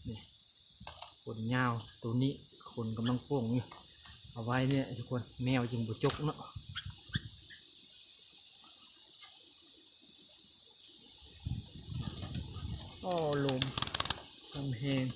ນີ້ ຂົນຍາວໂຕນີ້ ຂົນກຳລັງປົ່ງຢູ່ ເອົາໄວ້ນີ້ທຸກຄົນ ແມວຈຶ່ງບໍ່ຈົກເນາະ. ໂອ້ ລົມ ລົມແຮງ.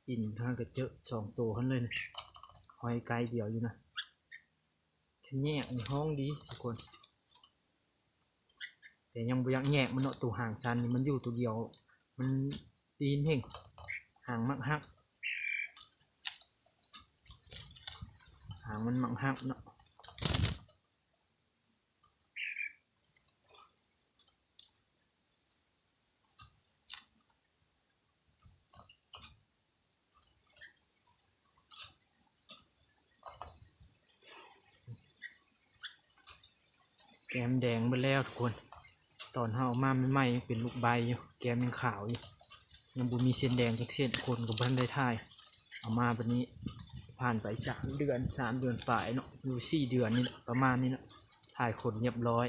ປິ່ນທາງກະເຈີສອງໂຕຫັ້ນເລີຍ ຫ້ອຍໄກດຽວຢູ່ນະ. ຄັນແຍກນີ້ຮ້ອງດີທຸກຄົນ ແຕ່ຍັງບໍ່ຢາກແຍກມັນເນາະ ໂຕຫາງສັ້ນນີ້ມັນຢູ່ໂຕດຽວ ມັນຕີນແຮງ ຫາງມັກຫັກ ຫາງມັນມັກຫັກເນາະ. ແກ້ມແດງເບິດແລ້ວທຸກຄົນ ຕອນເຮົາເອົາມາໃໝ່ໆ ຍັງເປັນລູກໃບຢູ່ ແກ້ມຍັງຂາວຢູ່ ຍັງບໍ່ມີເສັ້ນແດງຈັກເສັ້ນ ຂົນກໍບໍ່ທັນໄດ້ຖ່າຍ. ເອົາມາບັດນີ້ຜ່ານໄປສາມເດືອນ ສາມເດືອນປາຍເນາະ ຫຼືສີ່ເດືອນນີ້ແຫຼະ ປະມານນີ້ເນາະ ຖ່າຍຂົນຮຽບຮ້ອຍ.